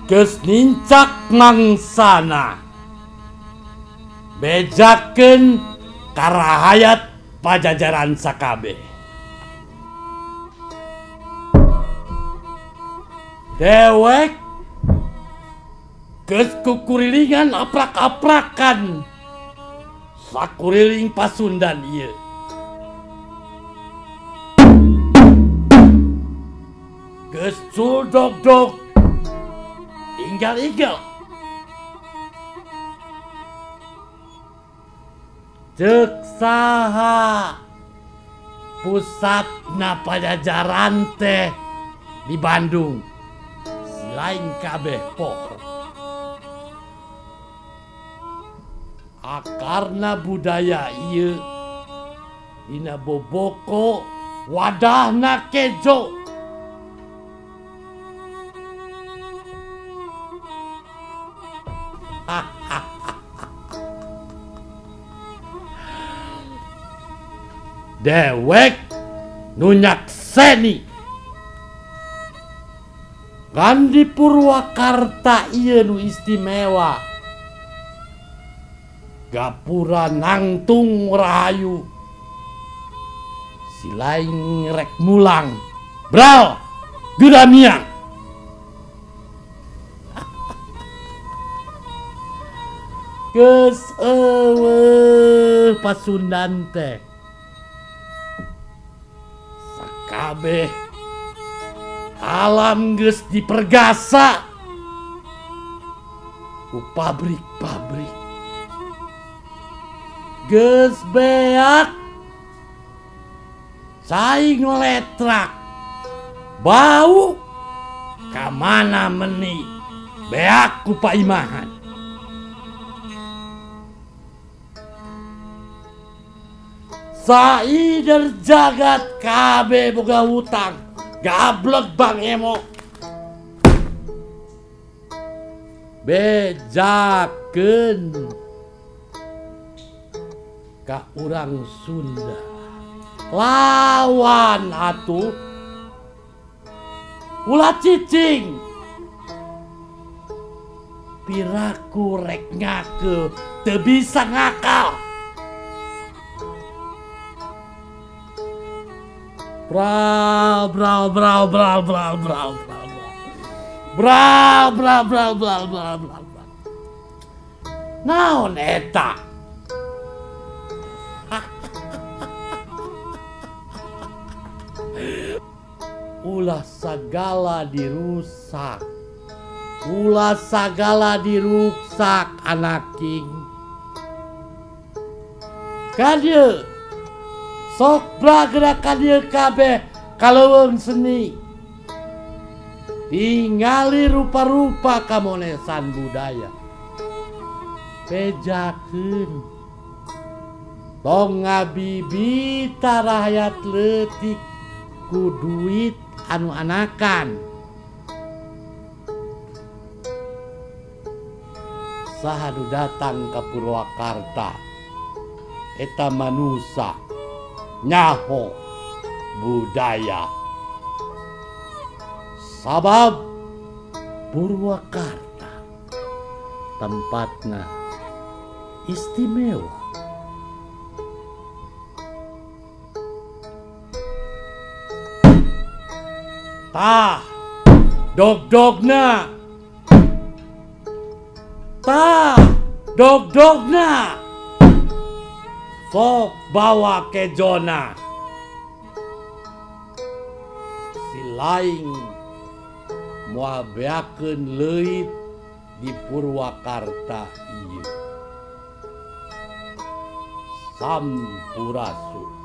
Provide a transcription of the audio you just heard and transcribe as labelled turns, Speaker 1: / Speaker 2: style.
Speaker 1: Geus nincak mangsana. Bejakeun ka rahayat Pajajaran sakabeh. Dewek geus kukurilingan aprak-aprakan sakuriling Pasundan ieu. Geus culdog-dog inggal-inggal. Ceuk saha pusatna Pajajaran teh di Bandung, selain kabeh poho. Akarna budaya ieu dina boboko wadahna kejo. Dewek nu nyakseni kan di Purwakarta ieu nu istimewa. Gapura nangtung rahayu si lain rek mulang bral gudamiang. Geus eueuh Pasundan teh sakabeh alam geus dipergasa ku pabrik-pabrik. Geus beak cai ngoletrak bau ka mana meni beak ku paimahan. Saider jagat kabeh boga hutang gablek Bang Emo. Bejakeun ka urang Sunda lawan atuh ulah cicing. Piraku rek ngake teu bisa ngakal. Bral bral bral bral bral bral bral bral bral bral bral bral bral. Naon eta? Ulah sagala dirusak, ulah sagala diruksak anaking. Kadieu sok bragra kadieu kabeh kaleuweung seni. Tingali rupa-rupa kamonesan budaya. Bejakeun tong ngabibita rakyat leutik ku duit anu anakan. Saha nu datang ka Purwakarta eta manusa nyaho budaya. Sabab Purwakarta tempatna istimewa. Tah dog-dogna, tah dog-dogna, sok bawa kejona. Si laing moal beakeun leuit di Purwakarta ieu. Sampurasun.